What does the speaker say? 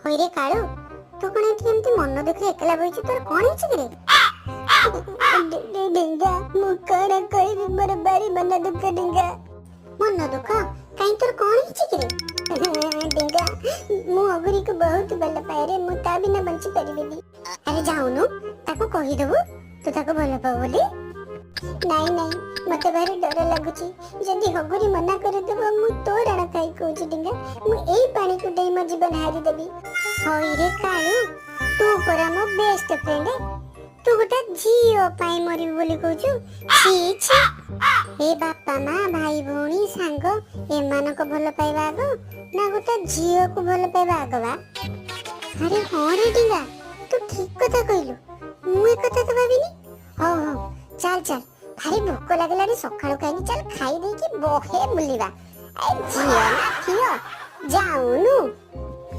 ହଇରେ କାଳୁ, ତୁ କଣ ଏଠି ଏମିତି ମନ ଦୁଃଖରେ ଏକଲା ବଇଛୁ? ତୋର କଣ ହେଇଛି କିରେ? ଡିଙ୍ଗା, ମୁଁ କଣ କହିବି, ମୋର ଭାରି ମନ ଦୁଃଖ ଡିଙ୍ଗା। ମନ ଦୁଃଖ କାଇଁ, ତୋର କଣ ହେଇଛି କିରେ? ଡିଙ୍ଗା, ମୁଁ ଅଗୁରିକୁ ବହୁତ ଭଲ ପାଏ ରେ। ମୁଁ ତା ବିନା ବଞ୍ଚି ପାରିବିନି। ଆରେ ଯାଉନୁ, ତାକୁ କହିଦବୁ ତୁ ତାକୁ ଭଲ ପାଉ ବୋଲି। ନାଇଁ ନାଇଁ, ମତେ ଭାରି ଡର ଲାଗୁଛି। ଯଦି ହଗୁରି ମନା କରିଦେବ, ମୁଁ ତୋ ରାଣ ଖାଇ କହୁଛି ଡିଙ୍ଗା, ମୁଁ ଏଇ ପାଣିକୁ ଡେଇଁ ମୋ ଜୀବନ ହାରିଦେବି। ହଇରେ କାଳୁ, ତୁ ପରା ମୋ ବେଷ୍ଟ ଫ୍ରେଣ୍ଡ, ତୁ ଗୋଟେ ଝିଅ ପାଇଁ ମରିବୁ ବୋଲି କହୁଛୁ? ଛି ଛି। ଏ ବାପା ମା, ଭାଇ ଭଉଣୀ, ସାଙ୍ଗ ଏମାନଙ୍କ ଭଲ ପାଇବା ଆଗ ନା ଗୋଟେ ଝିଅକୁ ଭଲ ପାଇବା ଆଗ ବା? ଆରେ ହଁ ରେ ଡିଙ୍ଗା, ତୁ ଠିକ କଥା କହିଲୁ। ମୁଁ ଏ କଥା ତ ଭାବିନି। ହଉ ହଉ, ଚାଲ ଚାଲ, ଭାରି ଭୋକ ଲାଗିଲାଣି, ସକାଳୁ ଖାଇନି। ଚାଲ, ଖାଇ ଦେଇକି ବହେ ବୁଲିବା। ଏ ଝିଅ ନା ଫିଅ, ଯାଉନୁ।